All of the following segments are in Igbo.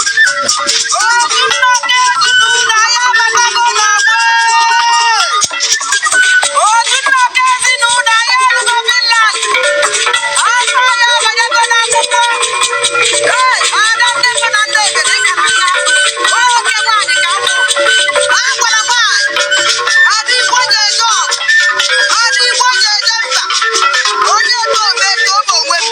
Otu nnọkọ ezinụlọ anyị abatago n'ọgbọ. Otu nnọkọ ezinụlọ anyị erugo Finland. Afọ anyị abanyego n'akwụkwọ. Ee, ada ndị mbụ na ndị egede kara aka. Oke nwaanyị ka m bụ. Agwara nwaanyị, ada Igbo ji eje ọgụ. Ada Igbo ji eje mba. Onye ebe ome ka ọ bụ onwe m.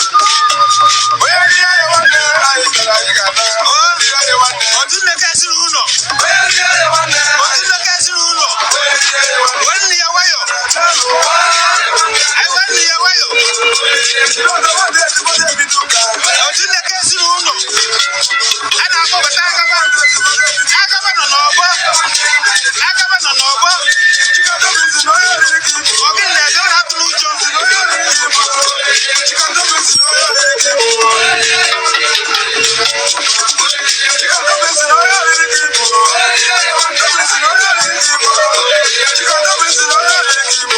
Onye rie ya nwanne, anyị gara anyị ga-ana. Onye rie ya nwanne. Otu nnọkọ ezinụlọ. Onye rie ya nwanne. Otu nnọkọ ezinụlọ. Onye rie ya nwanne. Nwanne ya nwayọ. Anyị nwanne ya nwayọ. Otu nnọkọ ezinụlọ. A na-akpọbata agaba. Agaba nọ n'ọgbọ. Agaba nọ n'ọgbọ. Ọ gịnị na-eme ọ na-atụ n'ụjọ?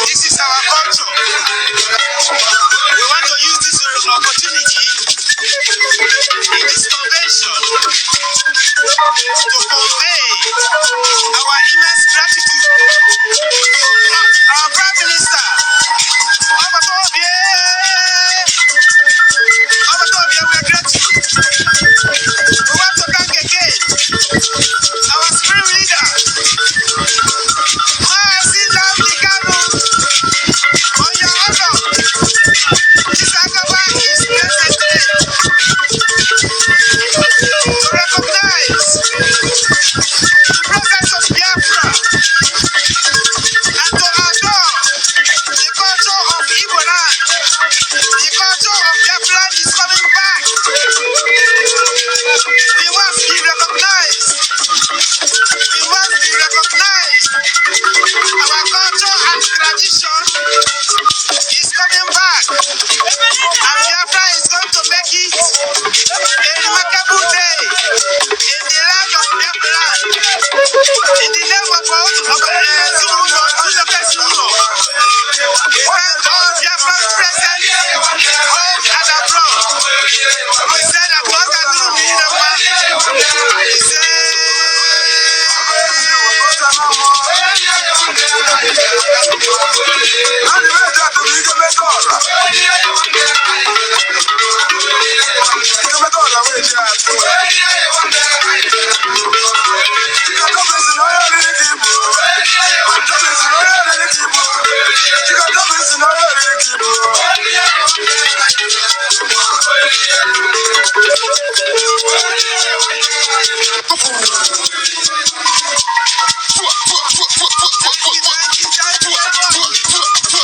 This is our culture. We want to use this opportunity in this convention to convey our immense gratitude to our Prime Minister, Obatobie. Obatobie, we are grateful. We want to thank again our supreme leader, Mazi Nnamdi Kanu, on your honor. This Agaba is present today to recognize the presence of Biafra and to adore the culture of Igbo land. The culture of Biafra is coming back. We must be recognized. We must be recognized. Our culture and tradition is coming back. And Biafra is going to make it a remarkable day in the land of Biafra. In the name of Ezinụlọ, Ezinụlọ Ezinụlọ. We thank all Biafran present home and abroad. We say that God can do me the man. He said,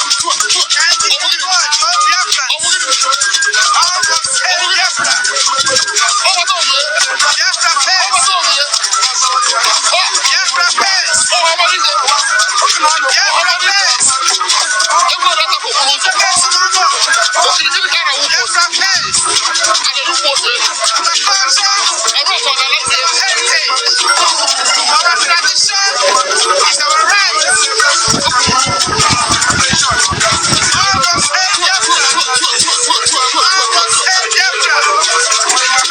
Thank you, thank you, thank you very much. Thank you very much, all Biafrans. All of say Biafra. Biafra first. Biafra first. Biafra first. Ezinụlọ. Biafra first. Our culture is our heritage. Our tradition is our right. All of say Biafra. All of say Biafra.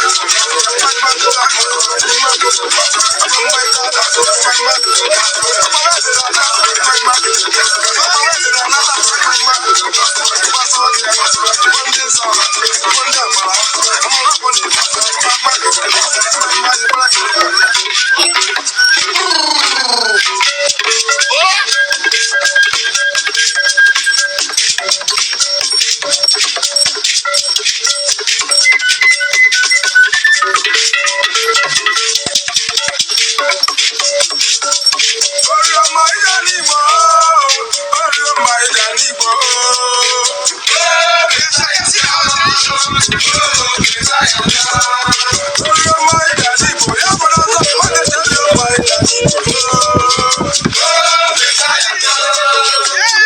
Oriọma ịga n'Igbo, oriọma ịga n'Igbo. We are showcasing our tradition. Oriọma ịga n'Igbo, ya bụrụ ọzọ, nwanne ji oriọma ịga n'Igbo. Yeah.